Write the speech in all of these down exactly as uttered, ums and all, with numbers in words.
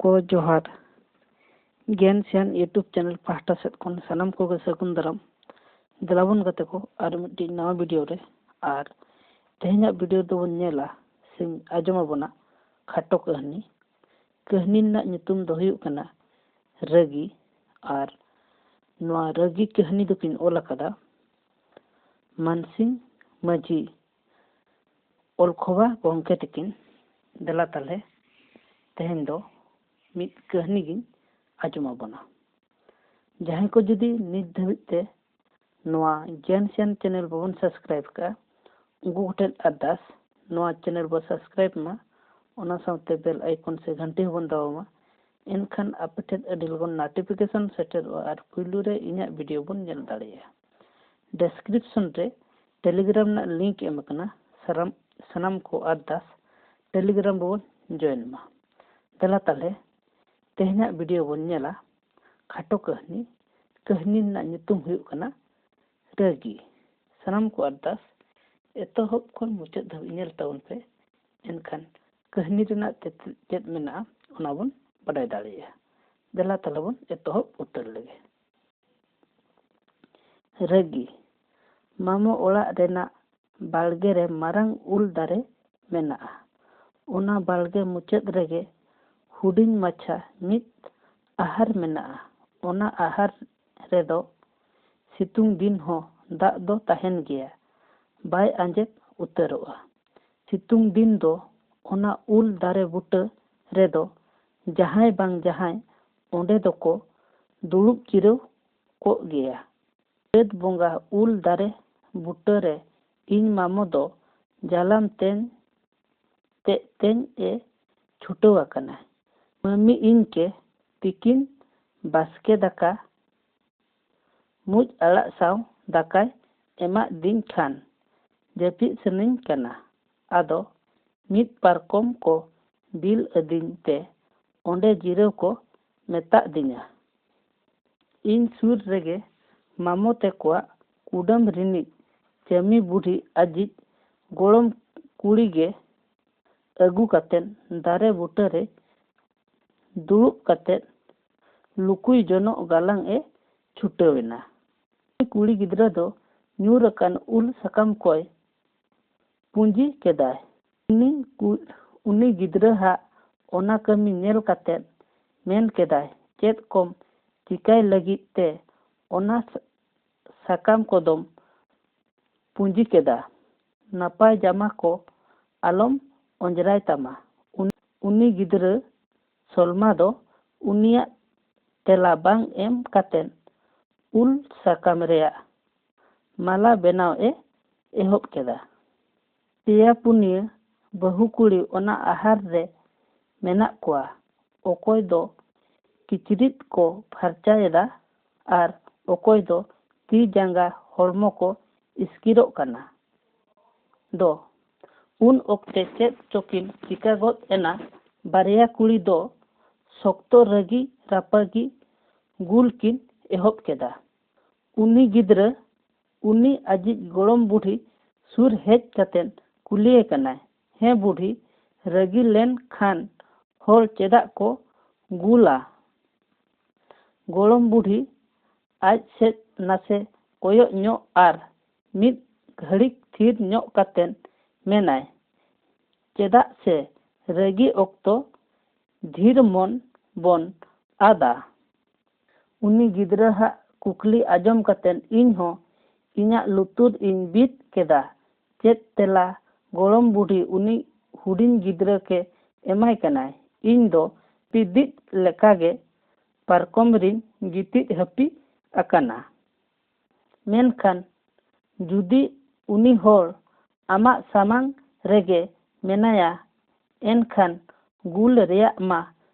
ᱠᱚ ᱡᱚᱦᱟᱨ᱾ ᱜᱮᱱ ᱥᱮᱱ YouTube ᱪᱮᱱᱮᱞ ᱯᱟᱦᱴᱟ ᱥᱮᱫ ᱠᱷᱚᱱ ᱥᱟᱱᱟᱢ ᱠᱚᱜᱮ ᱥᱟᱹᱜᱩᱱ ᱫᱟᱨᱟᱢ᱾ ᱫᱮᱞᱟᱵᱚᱱ ᱜᱟᱛᱮ ᱠᱚ, ᱟᱨ ᱢᱤᱫᱴᱤᱡ ᱱᱟᱣᱟ ᱵᱷᱤᱰᱤᱭᱳ ᱨᱮ᱾ ᱟᱨ ᱛᱮᱦᱮᱧᱟᱜ ᱵᱷᱤᱰᱤᱭᱳ ᱫᱚᱵᱚᱱ ᱧᱮᱞᱟ ᱥᱮ ᱟᱸᱡᱚᱢ ᱟᱵᱚᱱᱟ ᱠᱷᱟᱴᱚ ᱠᱟᱹᱦᱱᱤ᱾ ᱠᱟᱹᱦᱱᱤ ᱨᱮᱱᱟᱜ ᱧᱩᱛᱩᱢ ᱫᱚ ᱦᱩᱭᱩᱜ ᱠᱟᱱᱟ ᱨᱟᱹᱜᱤ᱾ ᱟᱨ ᱱᱚᱣᱟ ᱨᱟᱹᱜᱤ ᱠᱟᱹᱦᱱᱤ ᱫᱚᱠᱤᱱ ᱚᱞ ᱟᱠᱟᱫᱟ ᱢᱟᱱᱥᱤᱝ ᱢᱟᱹᱡᱷᱤ, ᱚᱞ ᱠᱷᱚᱵᱟ ᱜᱚᱢᱠᱮ ᱛᱟᱹᱠᱤᱱ᱾ ᱫᱮᱞᱟ ᱛᱟᱦᱞᱮ ᱛᱮᱦᱮᱧ ᱫᱚ ᱢᱤᱫ ᱠᱟᱹᱦᱱᱤ ᱜᱤᱧ ᱟᱸᱡᱚᱢ ᱟᱵᱚᱱᱟ᱾ ᱡᱟᱦᱟᱸᱭ ᱠᱚ ᱡᱩᱫᱤ ᱱᱤᱛ ᱫᱷᱟᱹᱵᱤᱡ ᱛᱮ ᱱᱚᱣᱟ ᱜᱮᱱ ᱥᱮᱱ ᱪᱮᱱᱮᱞ ᱵᱟᱵᱚᱱ ᱥᱟᱵᱥᱠᱨᱟᱭᱤᱵ ᱠᱟᱜᱼᱟ, ᱩᱱᱠᱩ ᱠᱚᱴᱷᱮᱱ ᱟᱨᱫᱟᱥ, ᱱᱚᱣᱟ ᱪᱮᱱᱮᱞ ᱵᱚ ᱥᱟᱵᱥᱠᱨᱟᱭᱤᱵ ᱢᱟ, ᱚᱱᱟ ᱥᱟᱶᱛᱮ ᱵᱮᱞ ᱟᱭᱠᱚᱱ ᱥᱮ ᱜᱷᱟᱱᱴᱤ ᱦᱚᱸᱵᱚᱱ ᱫᱟᱵᱟᱣ ᱢᱟ᱾ ᱮᱱᱠᱷᱟᱱ ᱟᱯᱮ ᱴᱷᱮᱱ ᱟᱹᱰᱤ ᱞᱚᱜᱚᱱ ᱱᱳᱴᱤᱯᱷᱤᱠᱮᱥᱚᱱ ᱥᱮᱴᱮᱨᱚᱜᱼᱟ ᱟᱨ ᱯᱩᱭᱞᱩ ᱨᱮ ᱤᱧᱟᱹᱜ ᱵᱷᱤᱰᱤᱭᱳ ᱵᱚᱱ ᱧᱮᱞ ᱫᱟᱲᱮᱭᱟᱜᱼᱟ᱾ ᱰᱮᱥᱠᱨᱤᱯᱥᱚᱱ ᱨᱮ ᱴᱮᱞᱤᱜᱨᱟᱢ ᱨᱮᱱᱟᱜ ᱞᱤᱝᱠ ᱮᱢ ᱟᱠᱟᱱᱟ᱾ ᱥᱟᱨᱟᱢ-, ᱥᱟᱱᱟᱢ ᱠᱚ ᱟᱨᱫᱟᱥ ᱴᱮᱞᱤᱜᱨᱟᱢ ᱨᱮᱵᱚᱱ ᱡᱚᱭᱮᱱ ᱢᱟ᱾ ᱫᱮᱞᱟ ᱛᱟᱦᱞᱮ ᱛᱮᱦᱮᱧᱟᱜ ᱵᱷᱤᱰᱤᱭᱳ ᱵᱚᱱ ᱧᱮᱞᱟ ᱠᱷᱟᱴᱚ ᱠᱟᱹᱦᱱᱤ᱾ ᱠᱟᱹᱦᱱᱤ ᱨᱮᱱᱟᱜ ᱧᱩᱛᱩᱢ ᱦᱩᱭᱩᱜ ᱠᱟᱱᱟ ᱨᱟᱹᱜᱤ᱾ ᱥᱟᱱᱟᱢ ᱠᱚ ᱟᱨᱫᱟᱥ ᱮᱛᱚᱦᱚᱵ ᱠᱷᱚᱱ ᱢᱩᱪᱟᱹᱫ ᱫᱷᱟᱹᱵᱤᱡ ᱧᱮᱞ ᱛᱟᱵᱚᱱ ᱯᱮ, ᱮᱱᱠᱷᱟᱱ ᱠᱟᱹᱦᱱᱤ ᱨᱮᱱᱟᱜ ᱛᱮᱛᱮᱫ ᱪᱮᱫ ᱢᱮᱱᱟᱜᱼᱟ ᱚᱱᱟ ᱵᱚᱱ ᱵᱟᱰᱟᱭ ᱫᱟᱲᱮᱭᱟᱜᱼᱟ᱾ ᱫᱮᱞᱟ ᱛᱟᱦᱞᱮ ᱵᱚᱱ ᱮᱛᱚᱦᱚᱵ ᱩᱛᱟᱹᱨ ᱞᱮᱜᱮ᱾ ᱨᱟᱹᱜᱤ᱾ ᱢᱟᱢᱚ ᱚᱲᱟᱜ ᱨᱮᱱᱟᱜ ᱵᱟᱲᱜᱮ ᱨᱮ ᱢᱟᱨᱟᱝ ᱩᱞ ᱫᱟᱨᱮ ᱢᱮᱱᱟᱜᱼᱟ᱾ ᱚᱱᱟ ᱵᱟᱲᱜᱮ ᱢᱩᱪᱟᱹᱫ ᱨᱮᱜᱮ ᱦᱩᱰᱤᱧ ᱢᱟᱪᱷᱟ ᱢᱤᱫ ᱟᱦᱟᱨ ᱢᱮᱱᱟᱜᱼᱟ᱾ ᱚᱱᱟ ᱟᱦᱟᱨ ᱨᱮᱫᱚ ᱥᱤᱛᱩᱝ ᱫᱤᱱ ᱦᱚᱸ ᱫᱟᱜ ᱫᱚ ᱛᱟᱦᱮᱱ ᱜᱮᱭᱟ, ᱵᱟᱭ ᱟᱸᱡᱮᱫ ᱩᱛᱟᱹᱨᱚᱜᱼᱟ᱾ ᱥᱤᱛᱩᱝ ᱫᱤᱱ ᱫᱚ ᱚᱱᱟ ᱩᱞ ᱫᱟᱨᱮ ᱵᱩᱴᱟᱹ ᱨᱮᱫᱚ ᱡᱟᱦᱟᱸᱭ ᱵᱟᱝ ᱡᱟᱦᱟᱸᱭ ᱚᱸᱰᱮ ᱫᱚᱠᱚ ᱫᱩᱲᱩᱵ ᱡᱤᱨᱟᱹᱣ ᱠᱚᱜ ᱜᱮᱭᱟ᱾ ᱪᱟᱹᱛ ᱵᱚᱸᱜᱟ ᱩᱞ ᱫᱟᱨᱮ ᱵᱩᱴᱟᱹ ᱨᱮ ᱤᱧ ᱢᱟᱢᱚ ᱫᱚ ᱡᱟᱞᱟᱢ ᱛᱮᱧ ᱛᱮᱜ ᱛᱮᱧ ᱮ ᱪᱷᱩᱴᱟᱹᱣ ᱟᱠᱟᱱᱟ᱾ ᱢᱟᱹᱢᱤ ᱤᱧ ᱠᱮ ᱛᱤᱠᱤᱱ ᱵᱟᱥᱠᱮ ᱫᱟᱠᱟ ᱢᱩᱡ ᱟᱲᱟᱜ ᱥᱟᱶ ᱫᱟᱠᱟᱭ ᱮᱢᱟᱫ ᱫᱤᱧ ᱠᱷᱟᱱ ᱡᱟᱹᱯᱤᱫ ᱥᱟᱱᱟᱧ ᱠᱟᱱᱟ᱾ ᱟᱫᱚ ᱢᱤᱫ ᱯᱟᱨᱠᱚᱢ ᱠᱚ ᱵᱤᱞ ᱟᱹᱫᱤᱧ ᱛᱮ ᱚᱸᱰᱮ ᱡᱤᱨᱟᱹᱣ ᱠᱚ ᱢᱮᱛᱟᱫᱤᱧᱟ᱾ ᱤᱧ ᱥᱩᱨ ᱨᱮᱜᱮ ᱢᱟᱢᱚ ᱛᱮᱠᱚᱣᱟᱜ ᱠᱩᱰᱟᱹᱢ ᱨᱤᱱᱤᱡ ᱪᱟᱹᱢᱤ ᱵᱩᱰᱷᱤ ᱟᱡᱤᱡ ᱜᱚᱲᱚᱢ ᱠᱩᱲᱤ ᱜᱮ ᱟᱹᱜᱩ ᱠᱟᱛᱮᱫ ᱫᱟᱨᱮ ᱵᱩᱴᱟᱹ ᱨᱮ ᱫᱩᱲᱩᱵ ᱠᱟᱛᱮ ᱞᱩᱠᱩᱭ ᱡᱚᱱᱚᱜ ᱜᱟᱞᱟᱝ ᱮ ᱪᱷᱩᱴᱟᱹᱣ ᱮᱱᱟ᱾ ᱩᱱᱤ ᱠᱩᱲᱤ ᱜᱤᱫᱽᱨᱟᱹ ᱫᱚ ᱧᱩᱨ ᱟᱠᱟᱱ ᱩᱞ ᱥᱟᱠᱟᱢ ᱠᱚᱭ ᱯᱩᱸᱡᱤ ᱠᱮᱫᱟᱭ᱾ ᱩᱱᱤ ᱠᱩ-, ᱩᱱᱤ ᱜᱤᱫᱽᱨᱟᱹ ᱦᱟᱜ ᱚᱱᱟ ᱠᱟᱹᱢᱤ ᱧᱮᱞ ᱠᱟᱛᱮ ᱢᱮᱱ ᱠᱮᱫᱟᱭ, "ᱪᱮᱫ ᱠᱚᱢ ᱪᱤᱠᱟᱹᱭ ᱞᱟᱹᱜᱤᱫ ᱛᱮ ᱚᱱᱟ ᱥᱟ-, ᱥᱟᱠᱟᱢ ᱠᱚᱫᱚᱢ ᱯᱩᱸᱡᱤ ᱠᱮᱫᱟ? ᱱᱟᱯᱟᱭ ᱡᱟᱢᱟ ᱠᱚ ᱟᱞᱚᱢ ᱚᱸᱡᱽᱨᱟᱭ ᱛᱟᱢᱟ᱾" ᱩᱱ-, ᱩᱱᱤ ᱜᱤᱫᱽᱨᱟᱹ ᱥᱚᱞᱢᱟ ᱫᱚ ᱩᱱᱤᱭᱟᱜ ᱛᱮᱞᱟ ᱵᱟᱝ ᱮᱢ ᱠᱟᱛᱮ ᱩᱞ ᱥᱟᱠᱟᱢ ᱨᱮᱭᱟᱜ ᱢᱟᱞᱟ ᱵᱮᱱᱟᱣ ᱮ ᱮᱦᱚᱵ ᱠᱮᱫᱟ᱾ ᱯᱮᱭᱟ ᱯᱩᱱᱭᱟᱹ ᱵᱟᱹᱦᱩ ᱠᱩᱲᱤ ᱚᱱᱟ ᱟᱦᱟᱨ ᱨᱮ ᱢᱮᱱᱟᱜ ᱠᱚᱣᱟ᱾ ᱚᱠᱚᱭ ᱫᱚ ᱠᱤᱪᱨᱤᱡ ᱠᱚ ᱯᱷᱟᱨᱪᱟᱭᱮᱫᱟ ᱟᱨ ᱚᱠᱚᱭ ᱫᱚ ᱛᱤ ᱡᱟᱸᱜᱟ ᱦᱚᱲᱢᱚ ᱠᱚ ᱤᱥᱠᱤᱨᱚᱜ ᱠᱟᱱᱟ᱾ ᱫᱚ ᱩᱱ ᱚᱠᱛᱮ ᱪᱮᱫ ᱪᱚᱠᱤᱱ ᱪᱤᱠᱟ ᱜᱚᱫ ᱮᱱᱟ, ᱵᱟᱨᱭᱟ ᱠᱩᱲᱤ ᱫᱚ ᱥᱚᱠᱛᱚ ᱨᱟᱹᱜᱤ ᱨᱟᱯᱟᱜᱤ ᱜᱩᱞ ᱠᱤᱱ ᱮᱦᱚᱵ ᱠᱮᱫᱟ᱾ ᱩᱱᱤ ᱜᱤᱫᱽᱨᱟᱹ ᱩᱱᱤ ᱟᱡᱤᱡ ᱜᱚᱲᱚᱢ ᱵᱩᱰᱷᱤ ᱥᱩᱨ ᱦᱮᱡ ᱠᱟᱛᱮ ᱠᱩᱞᱤᱭᱮ ᱠᱟᱱᱟᱭ, "ᱦᱮᱸ ᱵᱩᱰᱷᱤ, ᱨᱟᱹᱜᱤ ᱞᱮᱱ ᱠᱷᱟᱱ ᱦᱚᱲ ᱪᱮᱫᱟᱜ ᱠᱚ ᱜᱩᱞᱟ?" ᱜᱚᱲᱚᱢ ᱵᱩᱰᱷᱤ ᱟᱡ ᱥᱮᱫ ᱱᱟᱥᱮ ᱠᱚᱭᱚᱜ ᱧᱚᱜ ᱟᱨ ᱢᱤᱫ ᱜᱷᱟᱹᱲᱤᱠ ᱛᱷᱤᱨ ᱧᱚᱜ ᱠᱟᱛᱮ ᱢᱮᱱᱟᱭ, "ᱪᱮᱫᱟᱜ ᱥᱮ ᱨᱟᱹᱜᱤ ᱚᱠᱛᱚ ᱫᱷᱤᱨ ᱢᱚᱱ ᱵᱚᱱ ᱟᱫᱟ?" ᱩᱱᱤ ᱜᱤᱫᱽᱨᱟᱹ ᱦᱟᱜ ᱠᱩᱠᱞᱤ ᱟᱸᱡᱚᱢ ᱠᱟᱛᱮ ᱤᱧ ᱦᱚᱸ ᱤᱧᱟᱜ ᱞᱩᱛᱩᱨ ᱤᱧ ᱵᱤᱫ ᱠᱮᱫᱟ᱾ ᱪᱮᱫ ᱛᱮᱞᱟ ᱜᱚᱲᱚᱢ ᱵᱩᱰᱷᱤ ᱩᱱᱤ ᱦᱩᱰᱤᱧ ᱜᱤᱫᱽᱨᱟᱹ ᱠᱮ ᱮᱢᱟᱭ ᱠᱟᱱᱟᱭ? ᱤᱧ ᱫᱚ ᱯᱤᱫᱤᱡ ᱞᱮᱠᱟᱜᱮ ᱯᱟᱨᱠᱚᱢ ᱨᱤᱧ ᱜᱤᱛᱤᱡ ᱦᱟᱹᱯᱤ ᱟᱠᱟᱱᱟ᱾ ᱢᱮᱱᱠᱷᱟᱱ ᱡᱩᱫᱤ ᱩᱱᱤ ᱦᱚᱲ ᱟᱢᱟᱜ ᱥᱟᱢᱟᱝ ᱨᱮᱜᱮ ᱢᱮᱱᱟᱭᱟ, ᱮᱱᱠᱷᱟᱱ ᱜᱩᱞ ᱨᱮᱭᱟᱜ ᱢᱟ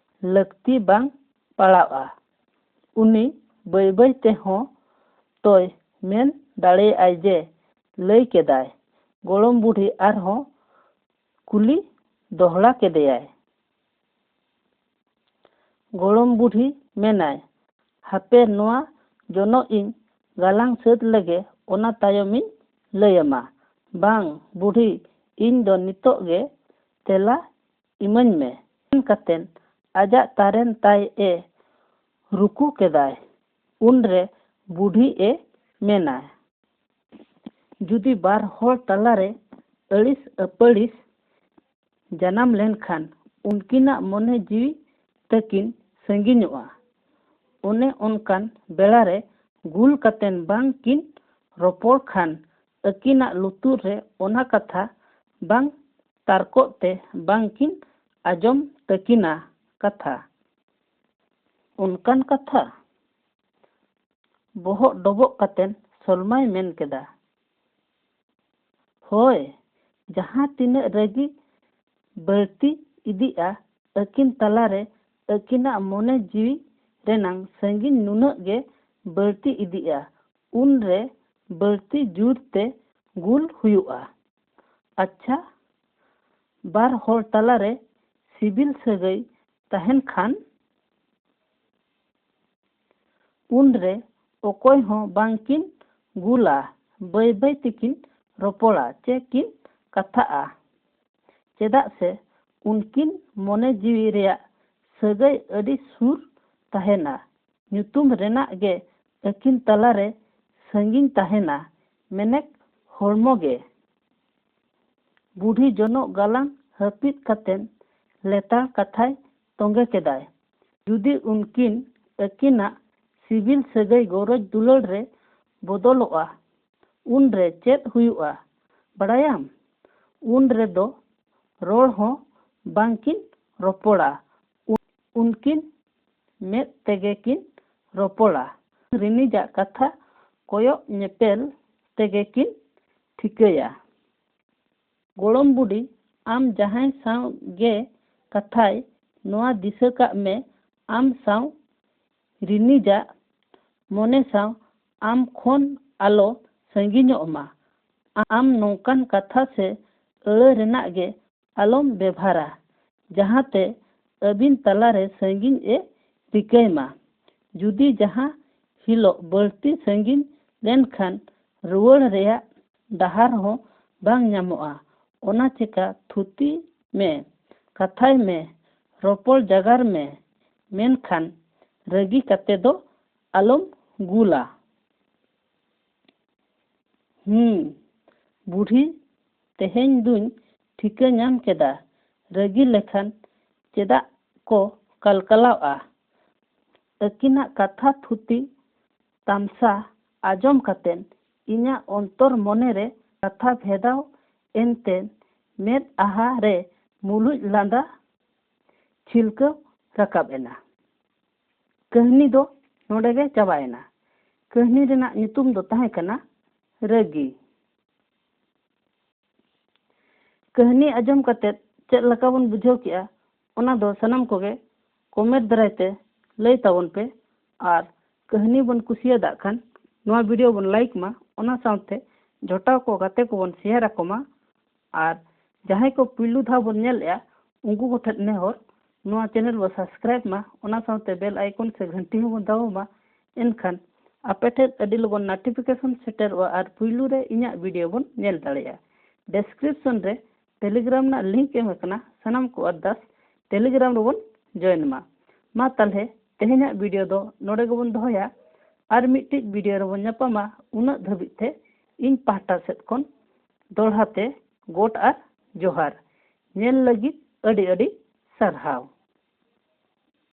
ᱞᱟᱹᱠᱛᱤ ᱵᱟᱝ ᱯᱟᱲᱟᱣᱜᱼᱟ᱾ ᱩᱱᱤ ᱵᱟᱹᱭ ᱵᱟᱹᱭ ᱛᱮᱦᱚᱸ ᱛᱚᱭ ᱢᱮᱱ ᱫᱟᱲᱮᱭᱟᱜᱼᱟᱭ ᱡᱮ ᱞᱟᱹᱭ ᱠᱮᱫᱟᱭ᱾ ᱜᱚᱲᱚᱢ ᱵᱩᱰᱷᱤ ᱟᱨᱦᱚᱸ ᱠᱩᱞᱤ ᱫᱚᱦᱲᱟ ᱠᱮᱫᱮᱭᱟᱭ᱾ ᱜᱚᱲᱚᱢ ᱵᱩᱰᱷᱤ ᱢᱮᱱᱟᱭ, "ᱦᱟᱯᱮ ᱱᱚᱣᱟ ᱡᱚᱱᱚᱜ ᱤᱧ ᱜᱟᱞᱟᱝ ᱥᱟᱹᱛ ᱞᱮᱜᱮ, ᱚᱱᱟ ᱛᱟᱭᱚᱢᱤᱧ ᱞᱟᱹᱭ ᱟᱢᱟ᱾" "ᱵᱟᱝ ᱵᱩᱰᱷᱤ, ᱤᱧ ᱫᱚ ᱱᱤᱛᱚᱜ ᱜᱮ ᱛᱮᱞᱟ ᱤᱢᱟᱹᱧ ᱢᱮ᱾" ᱢᱮᱱ ᱠᱟᱛᱮ ᱟᱡᱟᱜ ᱛᱟᱨᱮᱱ ᱛᱟᱭ ᱮ ᱨᱩᱠᱩ ᱠᱮᱫᱟᱭ᱾ ᱩᱱᱨᱮ ᱵᱩᱰᱷᱤ ᱮ ᱢᱮᱱᱟ, ᱡᱩᱫᱤ ᱵᱟᱨ ᱦᱚᱲ ᱛᱟᱞᱟᱨᱮ ᱟᱹᱲᱤᱥ ᱟᱹᱯᱟᱹᱲᱤᱥ ᱡᱟᱱᱟᱢ ᱞᱮᱱᱠᱷᱟᱱ ᱩᱱᱠᱤᱱᱟᱜ ᱢᱚᱱᱮ ᱡᱤᱣᱤ ᱛᱟᱹᱠᱤᱱ ᱥᱟᱺᱜᱤᱧᱚᱜᱼᱟ᱾ ᱚᱱᱮ ᱚᱱᱠᱟᱱ ᱵᱮᱲᱟᱨᱮ ᱜᱩᱞ ᱠᱟᱛᱮᱱ ᱵᱟᱝ ᱠᱤᱱ ᱨᱚᱯᱚᱲ ᱠᱷᱟᱱ ᱟᱹᱠᱤᱱᱟᱜ ᱞᱩᱛᱩᱨ ᱨᱮ ᱚᱱᱟ ᱠᱟᱛᱷᱟ ᱵᱟᱝ ᱛᱟᱨᱠᱚᱜ ᱛᱮ ᱵᱟᱝ ᱠᱤᱱ ᱟᱸᱡᱚᱢ ᱛᱟᱹᱠᱤᱱᱟ ᱠᱟᱛᱷᱟ᱾ ᱚᱱᱠᱟᱱ ᱠᱟᱛᱷᱟ? ᱵᱚᱦᱚᱜ ᱰᱚᱵᱚᱜ ᱠᱟᱛᱮᱱ ᱥᱚᱞᱢᱟᱭ ᱢᱮᱱ ᱠᱮᱫᱟ, ᱦᱳᱭ, ᱡᱟᱦᱟᱸ ᱛᱤᱱᱟᱹᱜ ᱨᱟᱹᱜᱤ ᱵᱟᱹᱲᱛᱤ ᱤᱫᱤᱜᱼᱟ, ᱟᱹᱠᱤᱱ ᱛᱟᱞᱟᱨᱮ ᱟᱹᱠᱤᱱᱟᱜ ᱢᱚᱱᱮ ᱡᱤᱣᱤ ᱨᱮᱱᱟᱝ ᱥᱟᱺᱜᱤᱧ ᱱᱩᱱᱟᱹᱜ ᱜᱮ ᱵᱟᱹᱲᱛᱤ ᱤᱫᱤᱜᱼᱟ᱾ ᱩᱱᱨᱮ ᱵᱟᱹᱲᱛᱤ ᱡᱳᱨ ᱛᱮ ᱜᱩᱞ ᱦᱩᱭᱩᱜᱼᱟ᱾ ᱟᱪᱪᱷᱟ, ᱵᱟᱨ ᱦᱚᱲ ᱛᱟᱞᱟᱨᱮ ᱥᱤᱵᱤᱞ ᱥᱟᱹᱜᱟᱹᱭ ᱛᱟᱦᱮᱱ ᱠᱷᱟᱱ, ᱩᱱᱨᱮ ᱚᱠᱚᱭ ᱦᱚᱸ ᱵᱟᱝ ᱠᱤᱱ ᱜᱩᱞᱟ, ᱵᱟᱹᱭ ᱵᱟᱹᱭ ᱛᱮᱠᱤᱱ ᱨᱚᱯᱚᱲᱟ ᱪᱮ ᱠᱤᱱ ᱠᱟᱛᱷᱟᱜᱼᱟ᱾ ᱪᱮᱫᱟᱜ ᱥᱮ ᱩᱱᱠᱤᱱ ᱢᱚᱱᱮ ᱡᱤᱣᱤ ᱨᱮᱭᱟᱜ ᱥᱟᱹᱜᱟᱹᱭ ᱟᱹᱰᱤ ᱥᱩᱨ ᱛᱟᱦᱮᱱᱟ᱾ ᱧᱩᱛᱩᱢ ᱨᱮᱱᱟᱜ ᱜᱮ ᱟᱹᱠᱤᱱ ᱛᱟᱞᱟᱨᱮ ᱥᱟᱺᱜᱤᱧ ᱛᱟᱦᱮᱱᱟ, ᱢᱮᱱᱮᱠ ᱦᱚᱲᱢᱚ ᱜᱮ᱾ ᱵᱩᱰᱷᱤ ᱡᱚᱱᱚᱜ ᱜᱟᱞᱟᱝ ᱦᱟᱹᱯᱤᱫ ᱠᱟᱛᱮᱱ ᱞᱮᱛᱟᱲ ᱠᱟᱛᱷᱟᱭ ᱛᱚᱸᱜᱮ ᱠᱮᱫᱟᱭ᱾ ᱡᱩᱫᱤ ᱩᱱᱠᱤᱱ ᱟᱹᱠᱤᱱᱟᱜ ᱥᱤᱵᱤᱞ ᱥᱟᱹᱜᱟᱹᱭ ᱜᱚᱨᱚᱡᱽ ᱫᱩᱞᱟᱹᱲ ᱨᱮ ᱵᱚᱫᱚᱞᱚᱜᱼᱟ, ᱩᱱᱨᱮ ᱪᱮᱫ ᱦᱩᱭᱩᱜᱼᱟ ᱵᱟᱲᱟᱭᱟᱢ? ᱩᱱ ᱨᱮᱫᱚ ᱨᱚᱲ ᱦᱚᱸ ᱵᱟᱝ ᱠᱤᱱ ᱨᱚᱯᱚᱲᱟ᱾ ᱩᱱ-, ᱩᱱᱠᱤᱱ ᱢᱮᱫ ᱛᱮᱜᱮ ᱠᱤᱱ ᱨᱚᱯᱚᱲᱟ᱾ ᱨᱤᱱᱤᱡᱟᱜ ᱠᱟᱛᱷᱟ ᱠᱚᱭᱚᱜ ᱧᱮᱯᱮᱞ ᱛᱮᱜᱮ ᱠᱤᱱ ᱴᱷᱤᱠᱟᱹᱭᱟ᱾ ᱜᱚᱲᱚᱢ ᱵᱩᱰᱷᱤ, ᱟᱢ ᱡᱟᱦᱟᱸᱭ ᱥᱟᱶ ᱜᱮ ᱠᱟᱛᱷᱟᱭ, ᱱᱚᱣᱟ ᱫᱤᱥᱟᱹ ᱠᱟᱜ ᱢᱮ, ᱟᱢ ᱥᱟᱶ ᱨᱤᱱᱤᱡᱟᱜ ᱢᱚᱱᱮ ᱥᱟᱶ ᱟᱢ ᱠᱷᱚᱱ ᱟᱞᱚ ᱥᱟᱺᱜᱤᱧᱚᱜ ᱢᱟ᱾ ᱟᱢ ᱱᱚᱝᱠᱟᱱ ᱠᱟᱛᱷᱟ ᱥᱮ ᱟᱹᱲᱟᱹ ᱨᱮᱱᱟᱜ ᱜᱮ ᱟᱞᱚᱢ ᱵᱮᱵᱷᱟᱨᱟ, ᱡᱟᱦᱟᱸᱛᱮ ᱟᱹᱵᱤᱱ ᱛᱟᱞᱟᱨᱮ ᱥᱟᱺᱜᱤᱧ ᱮ ᱨᱤᱠᱟᱹᱭ ᱢᱟ᱾ ᱡᱩᱫᱤ ᱡᱟᱦᱟᱸ ᱦᱤᱞᱳᱜ ᱵᱟᱹᱲᱛᱤ ᱥᱟᱺᱜᱤᱧ ᱞᱮᱱᱠᱷᱟᱱ ᱨᱩᱣᱟᱹᱲ ᱨᱮᱭᱟᱜ ᱰᱟᱦᱟᱨ ᱦᱚᱸ ᱵᱟᱝ ᱧᱟᱢᱚᱜᱼᱟ᱾ ᱚᱱᱟ ᱪᱮᱠᱟ ᱛᱷᱩᱛᱤ ᱢᱮ, ᱠᱟᱛᱷᱟᱭ ᱢᱮ, ᱨᱚᱯᱚᱲ ᱡᱟᱜᱟᱨ ᱢᱮ, ᱢᱮᱱᱠᱷᱟᱱ ᱨᱟᱹᱜᱤ ᱠᱟᱛᱮ ᱫᱚ ᱟᱞᱚᱢ ᱜᱩᱞᱟ᱾ ᱦᱩᱸ, ᱵᱩᱰᱷᱤ, ᱛᱮᱦᱮᱧ ᱫᱩᱧ ᱴᱷᱤᱠᱟᱹ ᱧᱟᱢ ᱠᱮᱫᱟ, ᱨᱟᱹᱜᱤ ᱞᱮᱠᱷᱟᱱ ᱪᱮᱫᱟᱜ ᱠᱚ ᱠᱟᱞᱠᱟᱞᱟᱣᱜᱼᱟ᱾ ᱟᱹᱠᱤᱱᱟᱜ ᱠᱟᱛᱷᱟ ᱛᱷᱩᱛᱤ ᱛᱟᱢᱥᱟ ᱟᱸᱡᱚᱢ ᱠᱟᱛᱮ ᱤᱧᱟᱹᱜ ᱚᱱᱛᱚᱨ ᱢᱚᱱᱮ ᱨᱮ ᱠᱟᱛᱷᱟ ᱵᱷᱮᱫᱟᱣ ᱮᱱᱛᱮ ᱢᱮᱫ ᱟᱦᱟ ᱨᱮ ᱢᱩᱞᱩᱡ ᱞᱟᱸᱫᱟ ᱪᱷᱤᱞᱠᱟᱹᱣ ᱨᱟᱠᱟᱵ ᱮᱱᱟ᱾ ᱠᱟᱹᱦᱱᱤ ᱫᱚ ᱱᱚᱰᱮ ᱜᱮ ᱪᱟᱵᱟᱭᱮᱱᱟ᱾ ᱠᱟᱹᱦᱱᱤ ᱨᱮᱱᱟᱜ ᱧᱩᱛᱩᱢ ᱫᱚ ᱛᱟᱦᱮᱸ ᱠᱟᱱᱟ ᱨᱟᱹᱜᱤ᱾ ᱠᱟᱹᱦᱱᱤ ᱟᱸᱡᱚᱢ ᱠᱟᱛᱮ ᱪᱮᱫ ᱞᱮᱠᱟ ᱵᱚᱱ ᱵᱩᱡᱷᱟᱹᱣ ᱠᱮᱜᱼᱟ, ᱚᱱᱟ ᱫᱚ ᱥᱟᱱᱟᱢ ᱠᱚᱜᱮ comment ᱫᱟᱨᱟᱭ ᱛᱮ ᱞᱟᱹᱭ ᱛᱟᱵᱚᱱ ᱯᱮ᱾ ᱟᱨ ᱠᱟᱹᱦᱱᱤ ᱵᱚᱱ ᱠᱩᱥᱤᱭᱟᱫᱟᱜ ᱠᱷᱟᱱ ᱱᱚᱣᱟ video ᱵᱚᱱ like ᱢᱟ, ᱚᱱᱟ ᱥᱟᱶᱛᱮ ᱡᱚᱴᱟᱣ ᱠᱚ ᱜᱟᱛᱮ ᱠᱚᱵᱚᱱ share ᱟᱠᱚ ᱢᱟ᱾ ᱟᱨ ᱡᱟᱦᱟᱸᱭ ᱠᱚ ᱯᱩᱭᱞᱩ ᱫᱷᱟᱣ ᱵᱚᱱ ᱧᱮᱞᱮᱜᱼᱟ, ᱩᱱᱠᱩ ᱠᱚᱴᱷᱮᱱ ᱱᱮᱦᱚᱨ, ᱱᱚᱣᱟ channel ᱵᱚ subscribe ᱢᱟ, ᱚᱱᱟ ᱥᱟᱶᱛᱮ bell icon ᱥᱮ ᱜᱷᱟᱱᱴᱤ ᱦᱚᱸᱵᱚᱱ ᱫᱟᱵᱟᱣ ᱢᱟ᱾ ᱮᱱᱠᱷᱟᱱ ᱟᱯᱮ ᱴᱷᱮᱱ ᱟᱹᱰᱤ ᱞᱚᱜᱚᱱ notification ᱥᱮᱴᱮᱨᱚᱜᱼᱟ ᱟᱨ ᱯᱩᱭᱞᱩ ᱨᱮ ᱤᱧᱟᱹᱜ video ᱵᱚᱱ ᱧᱮᱞ ᱫᱟᱲᱮᱭᱟᱜᱼᱟ᱾ Description ᱨᱮ Telegram ᱨᱮᱱᱟᱜ link ᱮᱢ ᱟᱠᱟᱱᱟ, ᱥᱟᱱᱟᱢ ᱠᱚ ᱟᱨᱫᱟᱥ Telegram ᱨᱮᱵᱚᱱ join ᱢᱟ᱾ ᱢᱟ ᱛᱟᱦᱞᱮ ᱛᱮᱦᱮᱧᱟᱜ video ᱫᱚ ᱱᱚᱰᱮ ᱜᱮᱵᱚᱱ ᱫᱚᱦᱚᱭᱟ᱾ ᱟᱨ ᱢᱤᱫᱴᱤᱡ video ᱨᱮᱵᱚᱱ ᱧᱟᱯᱟᱢᱟ᱾ ᱩᱱᱟᱹᱜ ᱫᱷᱟᱹᱵᱤᱡ ᱛᱮ ᱤᱧ ᱯᱟᱦᱴᱟ ᱥᱮᱫ ᱠᱷᱚᱱ ᱫᱚᱦᱲᱟ ᱛᱮ ᱜᱚᱰ ᱟᱨ ᱡᱚᱦᱟᱨ᱾ ᱧᱮᱞ ᱞᱟᱹᱜᱤᱫ ᱟᱹᱰᱤ ᱟᱹᱰᱤ ᱥᱟᱨᱦᱟᱣ᱾